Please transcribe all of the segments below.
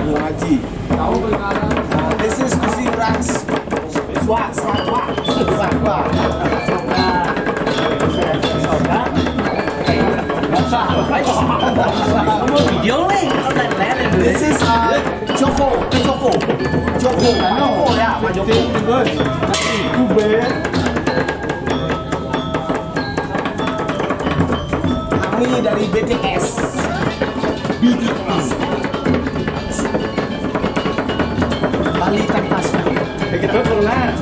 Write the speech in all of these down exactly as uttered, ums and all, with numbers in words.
Ngaji. This is Kusi Rans. Swag, swag, swag, swag. Video nih, kalau udah keren. This is uh, Joko, Joko, Joko, Joko ya, Pak Joko. Kami dari B T S. B T S. Bali Tanpa Suara. Begitu, corona.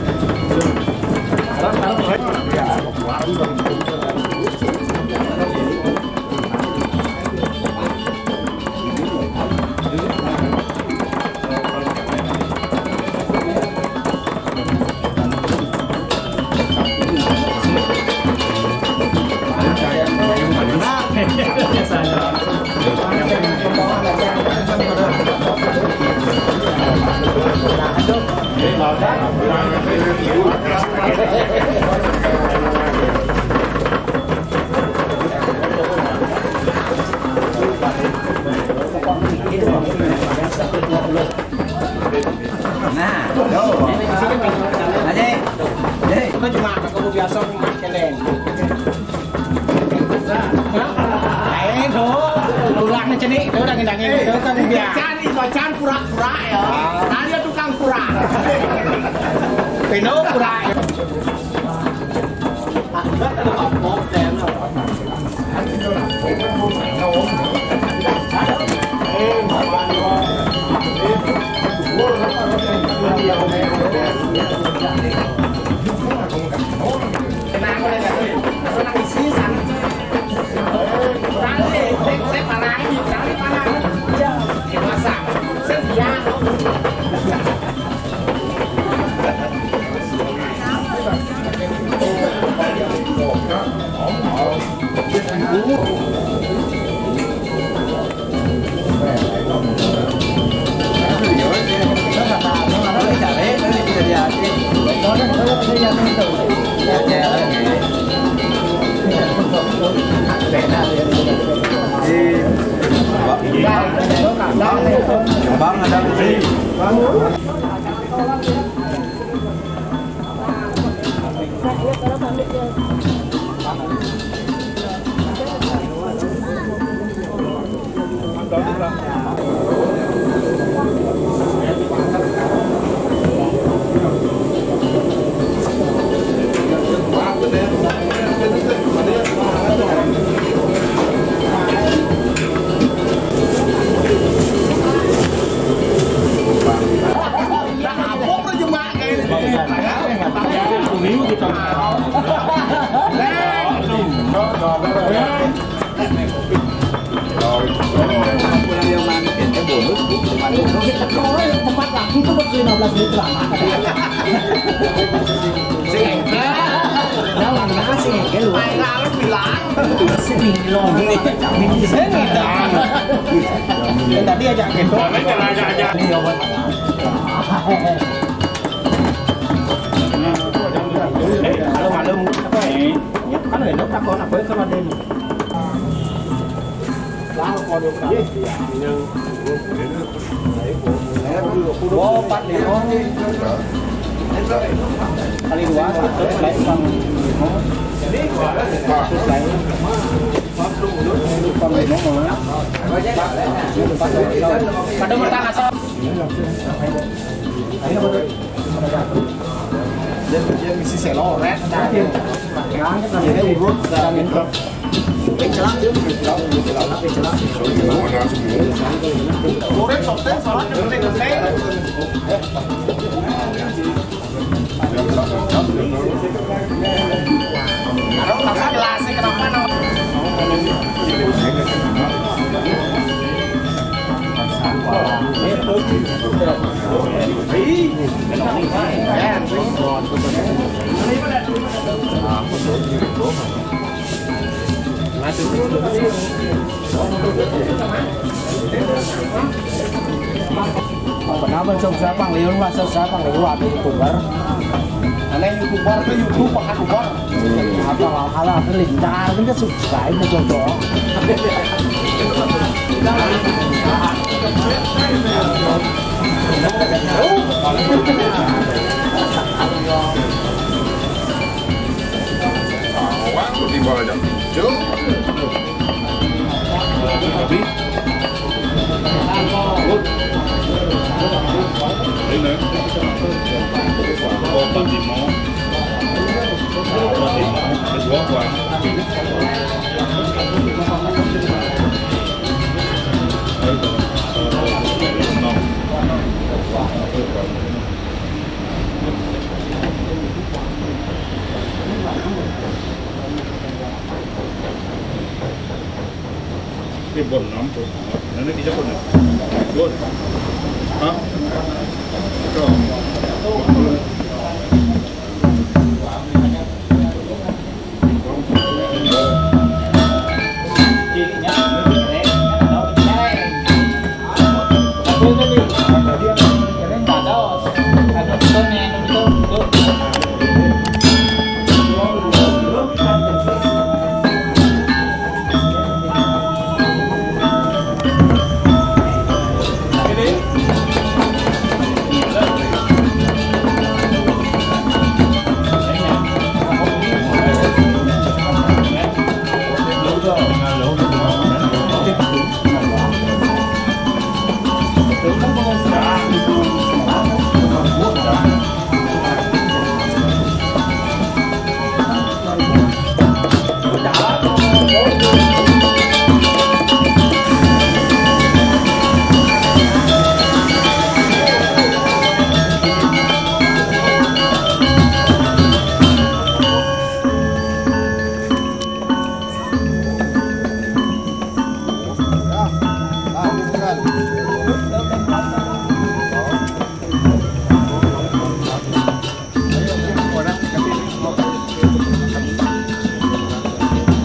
Nah, tuh. Aja. Jadi, kita cuma kamu biasa makan. Ayo, tuh. Kurang cenik, tuh, udah ngindangin. Tuh, kan biasa. Can, itu can pura-pura ya. Nah, dia tukang pura. Pino pura ya. Bang, ada. Tempat lagi tuh buat lima belas menit lama. Sing engkel. Nah, warna sing engkel lu. Main lalu bilang. Sing bilang. Sing bilang. Tadi aja gitu. Malu-malu. Kan enak takon apa ya kalau ada ini. Oh, empat lima. Kali dua, terus lain empat lima. Terus lain. Empat lima, mana? Pada mata kasar. Dia, dia misi seloret. Dia urut, dan Goreng softnya salah, gede-gede. Kalau nggak jelasnya kenapa namanya. Kenapa Jogja Pangliun, masa saya Pangliun ada YouTuber? Karena YouTuber itu YouTube pakai uber. Apa hal-hal lintar kan subscribe nih, cocok. Cái bồn nóng của nó, nó cái giấc bồn này. Luôn. Hả? Cho.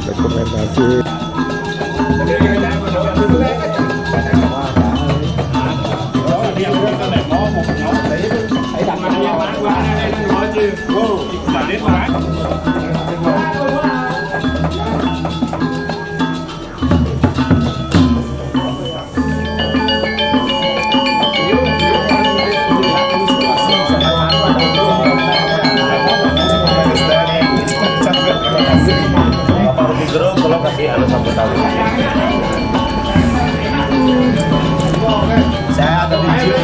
Rekomendasi. Bapak Rocky Gerung, tolong kasih anu sapu tangan. Saya ada di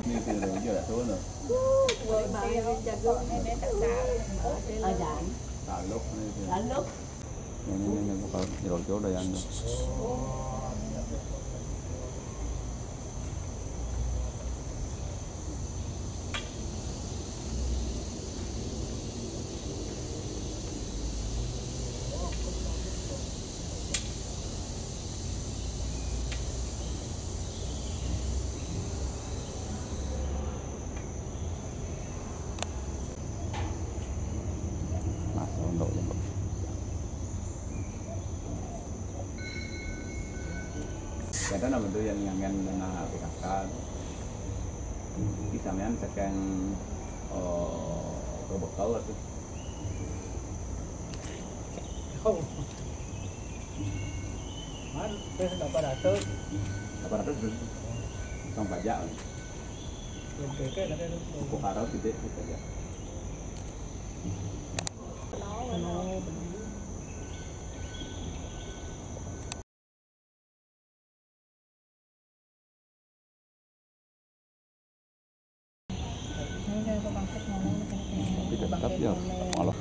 Ini tu dah hujan dah turun dah. Lalu ni tu. Lalu. Yang ni, ni, ni, bukan, jauh-jauh dah yang tu. Mas, untuk, untuk. Kadang nama tu yang ngangen dana P K K tu. Di samping sekian, oh, ke bekal tu. Oh. Mana? Berapa ratus? Berapa ratus tu? Tukang pajak. Belum keke, katanya tu. Pokok Arau gede tu pajak. Tapi tetap ya, malah.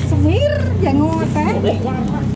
Semir, jangan teh.